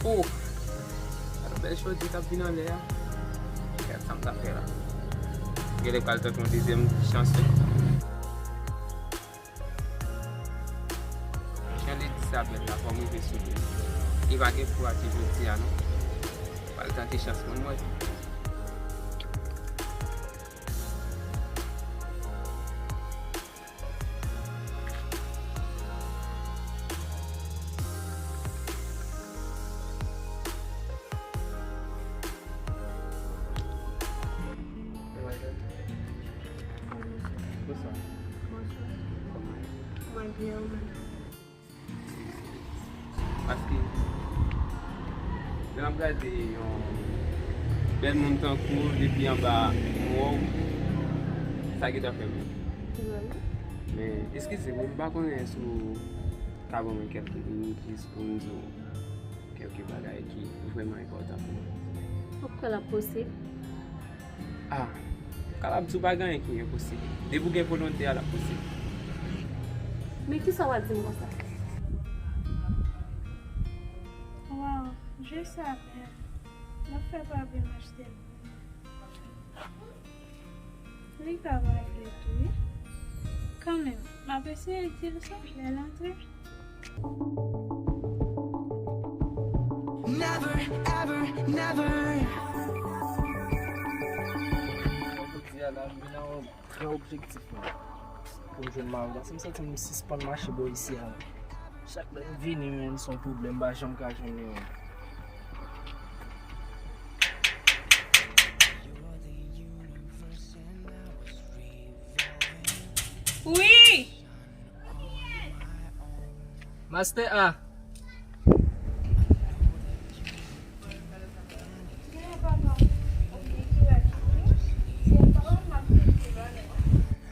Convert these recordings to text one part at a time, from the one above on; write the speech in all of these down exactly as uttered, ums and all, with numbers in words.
Oh! Gade yon bèl jodi k ap vin anlè a. Gad sa m ta fè la. Genlè pral tante yon dezyèm chans tou. Jan li di sa bèl la, fò m rive sou li. Li pa gen kouraj jodi a non. Pral tante chans mwen, mwen. Bonswa. Bonswa. Kòman w ye? Mwen byen, ou menm? Paske lè m ap gade yon bèl moun tankou w depi anba m wè w, sa gentan fè m. Men, eskize m, m pa konnen si w ka ban mwen kèlke minit jis pou m di w kèlke bagay ki vrèman enpòtan pou mwen. Ou kwè l ap posib? Ah, kapab di w pa gen anyen ki enposib. Depi w gen volonte a, l ap posib. Men kisa w ap di m konsa? Waw, je sa bèl. L ap fè pa vin achte l. Li ka pa vle tou, wi. Kanmenm, m ap eseye di l sa lè l antre. Never, ever, never. Jodi a la, m vin ak yon gran objektif, mwen. Pou m jwenn mari la. Si m santi m sispann mache bò isi a, chak lè m vini, men, se yon pwoblèm, m pa janm ka jwenn li, men. Wi! Master A.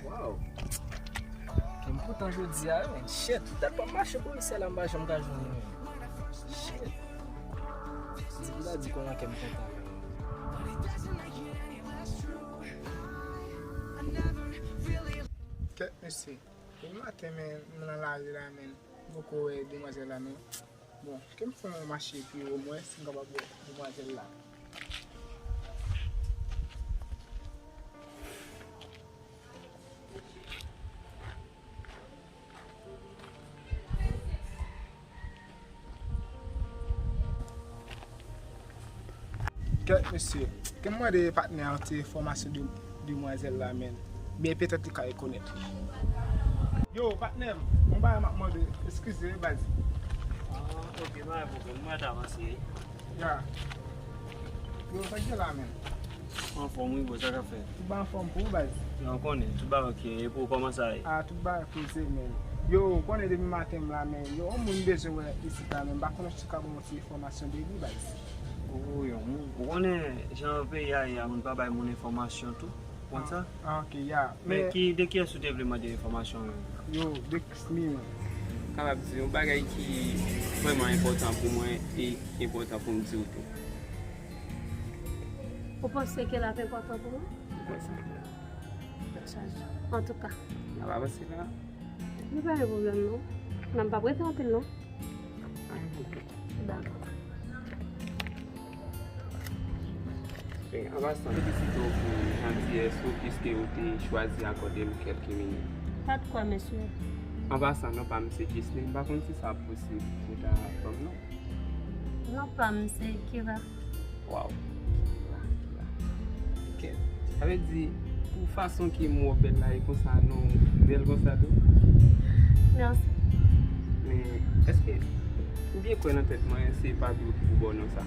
Wow. Kè m kontan jodi a, men. Shit, tèt pa m mache pou isi a la, m pa janm ka jwenn li, men. Shit. Di pou ta di konnen kè m kontan. Kèt mesye. Depi maten, men, m nan lari la, men, m poko wè demwazèl la, non. Bon, ke m fè yon mache epi omwen si m kapab wè demwazèl la. Kèt mesye, ke m mande patnè a yon ti enfòmasyon de demwazèl la, men. Byen, petèt li ka rekonèt li. Yo, patnè m, yon bagay m ap mande, eskize wi, baz. Ah, ok, pa gen pwoblèm, mwen ta avanse. Ya. Yo, sa k gen la, men? Anfòm wi, bro, sa k ap fèt? Tout bagay anfòm pou ou, baz? Ou konnen, tout bagay ok, e pou ou, kòman sa ye? Ah, tout bagay poze, men. Yo, ou konnen depi maten m la, men. Yo, yon moun m bezwen wè isit la, men. M pa konnen si w ka ban m yon ti enfòmasyon de li, baz. Oh, yon moun. Ou konnen jan peyi a ye a, moun pa bay moun enfòmasyon tou. Ou konn sa? Ah, ok, ya. Men ki, de kiyès ou te vle mande enfòmasyon menm? Yo, de Kismi, men. Kapab di yon bagay ki vrèman enpòtan pou mwen e ki enpòtan pou m di w tou. Ou panse ke l ap enpòtan pou mwen? Mwen panse. Antouka. N ap avanse la. Li pa gen pwoblèm non. Nan m p ap rete anpil non. Dakò. E, an pasan, felisite w pou jantiyès ou, piske ou te chwazi akòde m kèlke minit. Pa de kwa, mesye. An pasan, non pa m se Jesselyn, m pa konn si sa posib pou ta ban m non. Non pa m se Kira. Waw. Ok. Sa vle di, pou fason ke m wè w bèl la e konsa, non, bèl konsa tou? Mèsi. Men, èske ou byen kwè nan tèt mwen, se papi w ki pou ba w non sa?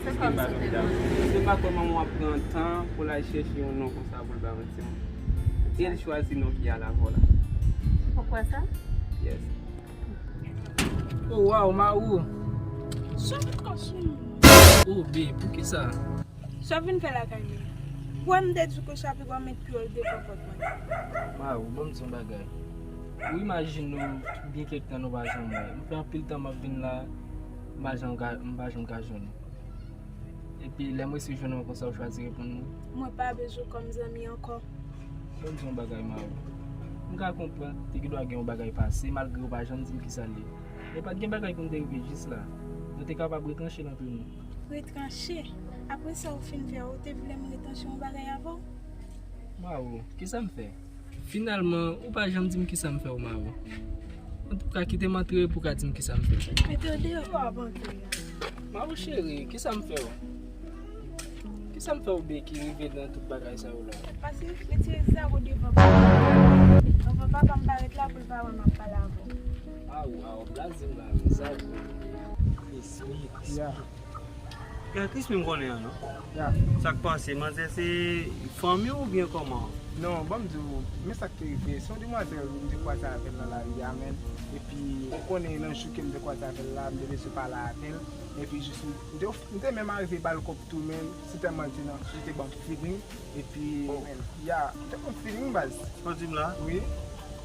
Se kòm sa te mwen. Èske m pa kwè manman w ap pran tan pou l al chèche yon non konsa pou l bay yon timoun? E l chwazi non ki al avè w la. Ou kwè sa? Yes. Oh, wow, Maru. Sa vin kòm sou mwen. Oh, babe, poukisa? Sa vin fè lakay mwen. Kwè m te di w ke sa pi bon met pye w devan pòt mwen. Maru, ban m di yon bagay. Ou imajine w byen kèk tan nou pa janm wè. M fè anpil tan m ap vin la, m pa janm ka, m pa janm ka jwenn ou. Epi lè m resi jwenn ou konsa ou chwazi reponn mwen. Mwen pa bezwen w kòm zanmi ankò. Ban m di yon bagay, Maru. M ka konprann, te gendwa gen yon bagay pase, malgre ou pa janm di m kisa l ye. E pa t gen bagay pou n te rive jis la. Nou te kapab retranche l antre nou. Retranche? Apre sa ou fin fè a, ou te vle m retranche yon bagay avè w? Mawo, kisa m fè? Finalman, ou pa janm di m kisa m fè w, Mawo. Antouka, kite m antre pou w ka di m kisa m fè w. Mete w deyò, w ap antre a. Mawo cheri, kisa m fè w? Kisa m fè w, Beki, rive nan tout bagay sa yo la? Pase retire zafè w devan papa. Anvan papa m parèt la pou l pa wè m ap pale avè w. Aw, aw, blaze m la, men sa vre. Respè, respè. Ya. Gad Krismi m konnen an non. Ya. Sa k pase, manzè se fanmi w oubyen kòman? Non, ban m di w, men sa k te rive. Se yon demwazèl m te kwaze avè l nan lari a, menn. Epi, ou konnen nan jou ke m te kwaze avè l la, m te bezwen pale avè l. Epi, jis, m te, m te menm arive ba l kòb tou, menn. Se tèlman l te nan, li te ban m feeling. Epi, oh, menn, ya, m te ban m feeling, baz. Sa w di m la? Wi.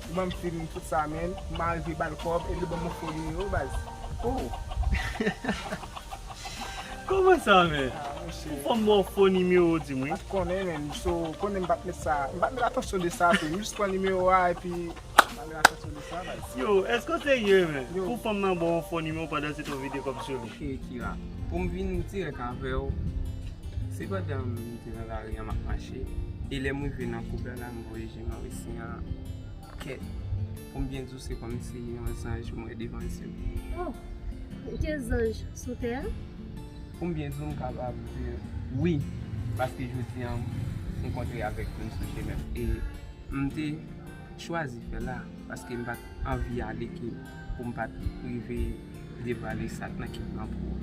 Li ban m feeling tout sa, menn. M arive ba l kòb, epi li ban m yon fo nimewo, baz. Oh! Kòman sa, men? Ah, monchè. Ou fè m ba w fo nimewo, di m wi. Pa t konnen, menn. So, konnen m pa t met sa, m pa t met atansyon de sa tou. M jis pran nimewo a, epi m pa t met atansyon de sa, baz. Yo, èske w serye, men? Yo. Pou fanm nan ba w fo nimewo pandan se te w vide kòb sou li? Ok, Kira. Pou m vin dirèk avè w, se pandan m te nan lari a, m ap mache. E lè m rive nan koub la, la, m voye je m nan resi a. Kèt, pou m byen di w, se kòmsi yon zanj m wè devan zye m. Oh, gen zanj sou tè a? Pou m byen di w, m kapab di wi, paske jodi a, m kontre avèk moun sou chemen m. E m te chwazi fè la, paske m pa t anvi ale ke pou m pa t rive devale sa k nan kèk nan pou ou.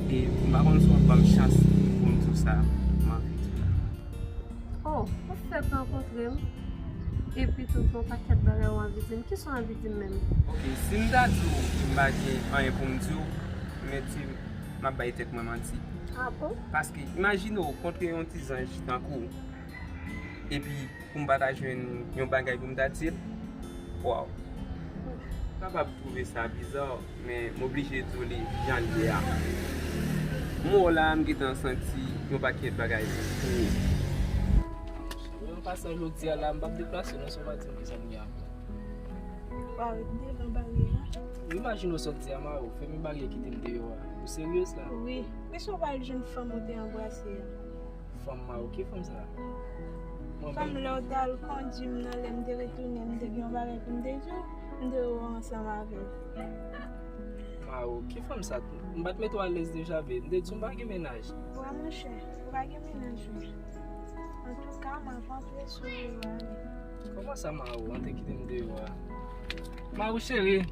E m pa konn si w ap ban m chans pou m di w sa m anvi di w la. Oh, ou fèk rankontre m. Epi tou, gen yon pakèt bagay ou anvi di m. Kisa w anvi di m menm? Ok, si m ta di w m pa gen anyen pou m di w, men di m ap bay tèt mwen manti. Ah bon? Paske, imajine w kontre yon ti zanj tankou w, epi pou m pa ta jwenn yon bagay pou m ta di l. Waw. M kapab twouve sa biza, men m oblije di w li jan l ye a. M wè w la, m gentan santi yon pakèt bagay pou ou. An pasan jodi a la, m p ap deplase non, si w pa di m kisa m gen a fè. W a ret devan baryè a? Ou imajine w sot di a Maro, fèmen baryè kite m deyò a. Ou seryez la? Wi. Men si w pa al jwenn fanm ou te anbrase a? Fanm Maro, ki fanm sa? Mwen fanm menm. Lè w t al kondui m nan, lè m te retounen, m te gen yon bagay pou m te di w, m te wè w ansanm avè l. Maro, ki fanm sa? M pa t mete w alèz deja, babe. M te di w m pa gen mennaj. Wè, monchè, ou pa gen mennaj, wi. Antouka, m ap antre sou ou ale. Kòman sa, Maro? An te kite m deyò a. Maro cheri.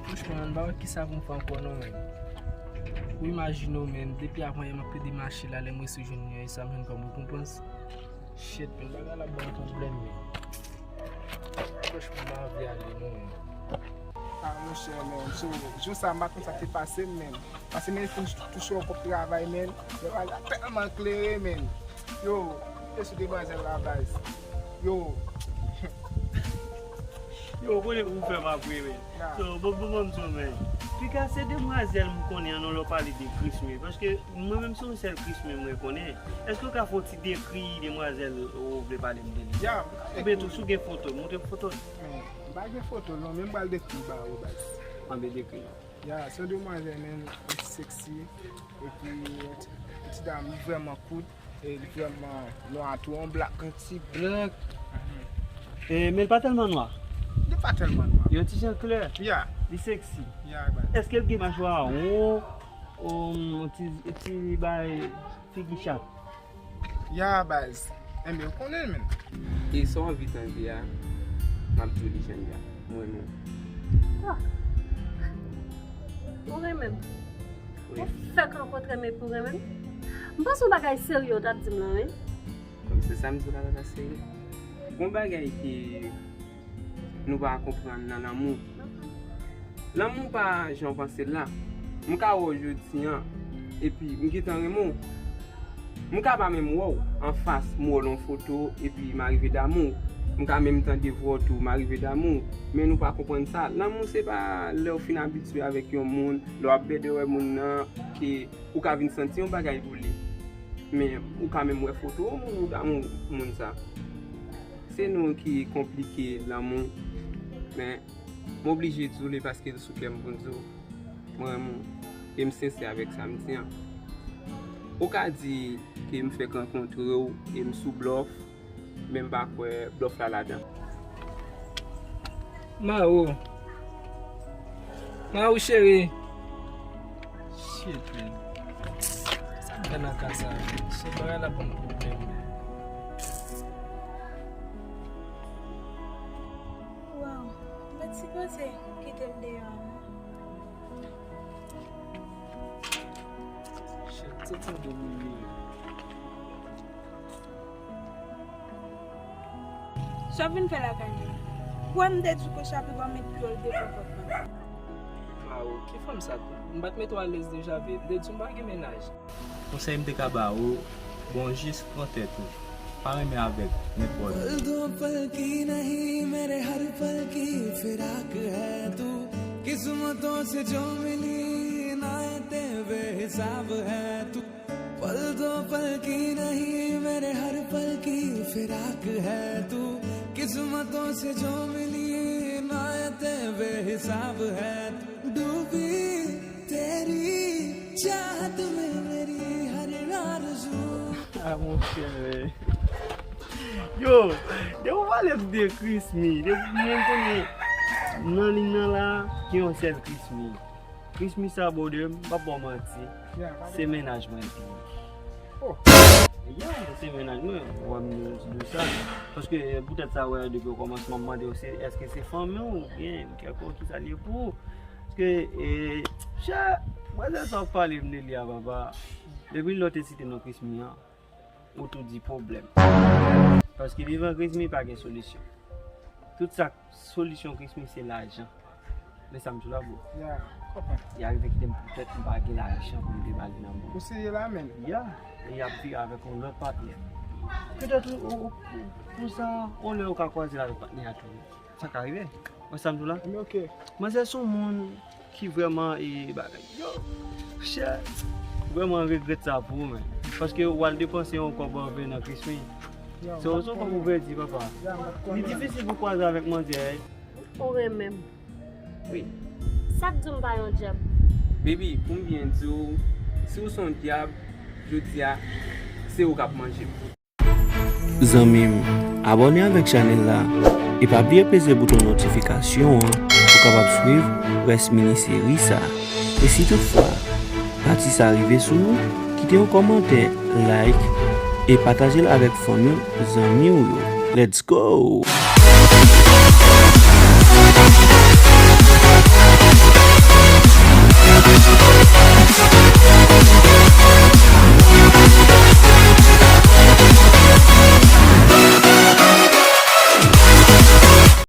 Franchman, m pa wè kisa pou m fè ankò non, menn. Ou imajine w, menn, depi avanyè m ap plede mache la, lè m resi jwenn yon, e sa m jwenn kòm rekonpans. Shit, menn, bagay la ban m pwoblèm, menn. Franchman, m anvi ale non, menn. Ah, monchè, menn, so, jou sa, m pa konn sa k te pase m, menn. Paske, menn, fin touche yon kòb travay, menn. Travay la tèlman klere, menn. Yo, e sou demwazèl la, baz. Yo. Yo, ou konnen pou m fè m apre, menn. Nah. So, bon, bon, bon, m di w, menn. Piga se demwazèl m konnen an, non, lè w pale de Krismi. Paske mwen menm se yon sèl Krismi mwen konnen. Èske w ka fè yon ti dekri demwazèl ou vle pale m de li? Ya, m ka dekri. Oubyen tou, si w gen foto, montre m foto l. Men, m pa gen foto, non, men m pral dekri l ba ou, baz. Anben, dekri l. Ya, se yon demwazèl, menn, li sexy. Epi, yon ti, yon ti dam, li vrèman kout. E li vrèman nwa tou, yon black, yon ti black. Mhm. E, men li pa tèlman nwa. Li pa tèlman nwa. Yon ti jan klè. Ya. Li sexy. Ya, baz. Èske l gen machwa won, yon ti, ti bay figi chat? Ya, baz. Enben, ou konnen l, menn. E sa w anvi tande a, m ap di w li jan l ye a. M renmen w. Ah. Ou renmen m? Wi. Ou fèk rankontre m epi w renmen m? M panse yon bagay serye w t ap di m lan, wi. Kòm se sa m di w la, pa serye. Gon bagay ke nou pa konprann nan lanmou. Lanmou pa jan w panse l la. M ka wè w jodi a, epi m gentan renmen w. M ka pa menm wè w anfas, m wè w nan yon foto, epi m arive damou w. M ka menm tande vwa w tou, m arive damou w. Men nou pa konprann sa. Lanmou se pa lè w fin abitye avèk yon moun, lè w ap bède wè moun nan, ke ou ka vin santi yon bagay pou li. Men ou ka menm wè foto yon moun, ou damou moun sa. Se nou ki konplike lanmou. Men, m oblije di w li paske l sou kè m pou m di w. Mwen renmen w. E m sensè avèk sa m di an. Ou ka di ke m fèk rankontre w e m sou blòf, men m pa kwè blòf la ladan. Mao. Mao cheri. Shit, man. Sa m fè nan ka sa? Se bagay la ban m pwoblèm. Waw, m pa t sipoze kite l deyò a non. Shit, se ti moun li ye. Sa w vin fè lakay mwen? Kwè m te di w ke chapi w a met pye w devan pòt la. Mao, ki fanm sa tou? M pa t mete w alèz deja vre. M te di w m pa gen mennaj. Konsèy m te ka ba ou, bon, jis pran tèt ou. Pa renmen avèk nenpòt moun. पल दो पल की नहीं, मेरे हर पल की फिराक है तू। किस्मतों से जो मिली इनायतें बेहिसाब है तू। पल दो पल की नहीं, मेरे हर पल की फिराक है तू। किस्मतों से जो मिली इनायतें बेहिसाब है तू। डूबी तेरी चाहत में मेरी हर आरज़ू। Ah, monchè, men. Yo, depi w pale m de Krismi, depi mwen konnen nan liy nan la, gen yon sèl Krismi. Krismi sa, brother, m p ap ba w manti, se mennaj mwen l te ye. Oh. Yeah, se mennaj mwen, ou wè m di w sa. Paske, poutèt sa, wè, depi okòmansman, m mande w se, èske se fanmi w oubyen kèlkonk ki sa l ye pou ou. Paske, e, chè, bwazèl sa w ap pale m de li a, papa. Depi lè w te site non Krismi an, ou tou di pwoblèm. Paske devan Krismi pa gen solisyon. Tout sa solisyon Krismi se lajan. Men sa m di w la, bro. Ya, konprann. Li arive kite m poutèt m pa gen lajan pou m te ba li nan men. Ou serye la, menn? Ya. E y ap vire avèk yon lòt patnè. Petèt ou, ou, ou, pou sa, yon lè ou ka kwaze l avèk patnè a tou. Sa ka rive. Wè sa m di w la? Men ok. Manzè se yon moun ki vrèman, e, bagay. Yo, chè, vrèman regrèt sa pou ou, men. Paske w al depanse yon kòb anven nan Krismi. Se yon kòb ou pèdi, papa. Li difisil pou kwaze avèk manzè, wi. Ou renmen m. Wi. Sa k di w m pa yon dyab? Baby, pou m byen di w, si w se yon dyab, jodi a, se ou k ap manje m. Zanmi m, abòne avèk chanèl la e pa bliye peze bouton notifikasyon an pou w kapab swiv rès mini seri sa. E si toutfwa pati sa rive sou ou, kite yon kòmantè, like, e pataje l avèk fanmi w, zanmi w yo. Let's go!